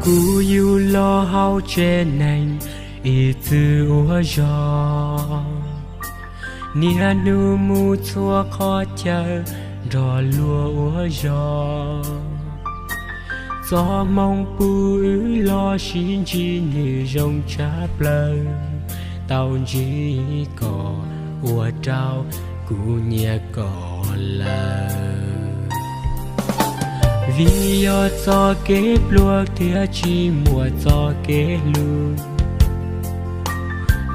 Kuv yug los hauv tsev neeg ib txwm ua zog, niaj hnub mus txhua qhov chaw nrog luag ua zog. Txoj hmoo pub wb los sib ntsib nws zoo tshaj plaws, tau ntsib koj ua rau kuv nyiam koj lawm. Vim yog txoj kev pluag thiab tsis muaj txoj kev hlub,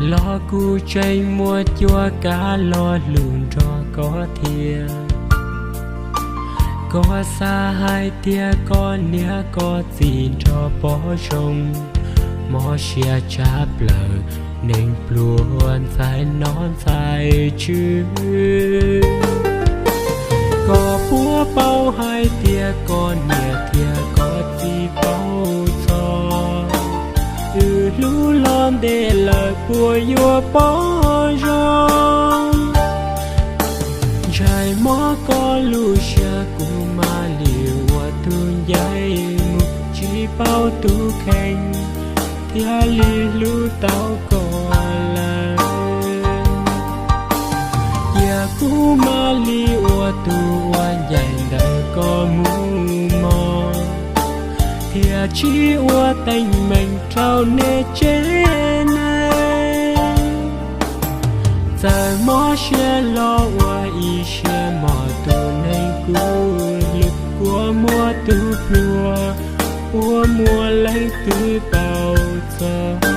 los kuv tseem muaj cuab kav lo lus nrog koj thiab. Koj xav hais tias koj niam koj txiv nrog pom zoo, mob siab tshaj plaws neeg pluag ntxhais nom ntxhais tswv. Koj puas paub hais tias koj niam thiab koj txiv paub txog, wb hlub los ntev lawm puas yuav pom zoo? Ntshai mob koj lub siab kuv mam li ua tus ncaim mus, tsis paub tus kheej thiaj li hlub tau koj lawm. Cia kuv mam li ua tus ua ncaim ntawm koj mus mog, thiaj tsis ua teeb meem rau nej tsev neeg. Txawm mob siab los ua ib siab mog, tus neeg kuv hlub kua muag tus hluas, ua muaj leej twg paub txog.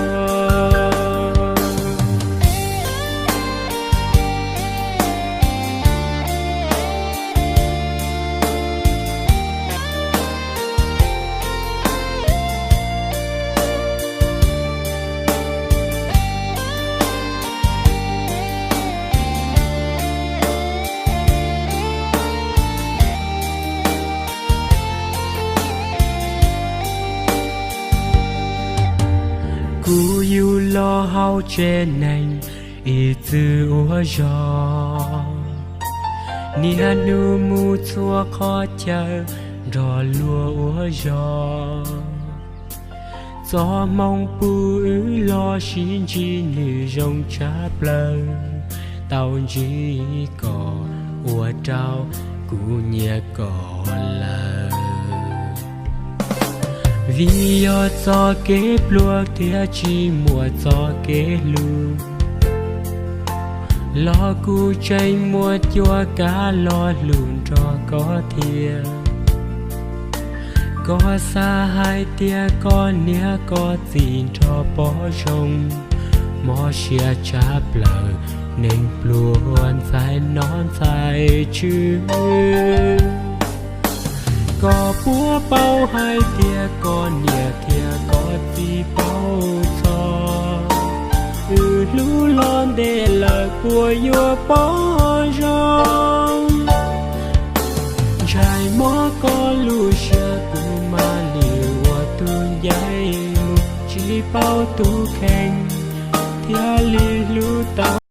Kuv yug los hauv tsev neeg ib txwm ua zog, niaj hnub mus txhua qhov chaw nrog luag ua zog. Txoj hmoo pub wb los sib ntsib nws zoo tshaj plaws, tau ntsib koj ua rau kuv nyiam koj lawm. Vim yog txoj kev pluag thiab tsis muaj txoj kev hlub, los kuv tseem muaj cuab kav lo lus nrog koj thiab. Koj xav hais tias koj niam koj txiv nrog pom zoo, mob siab tshaj plaws neeg pluag ntxhais nom ntxhais tswv. Koj puas paub hais tias koj niam thiab koj txiv paub txog, wb hlub los ntev lawm puas yuav pom zoo? Ntshai mob koj lub siab kuv mam li ua tus ncaim mus, tsis paub tus kheej thiaj li hlub tau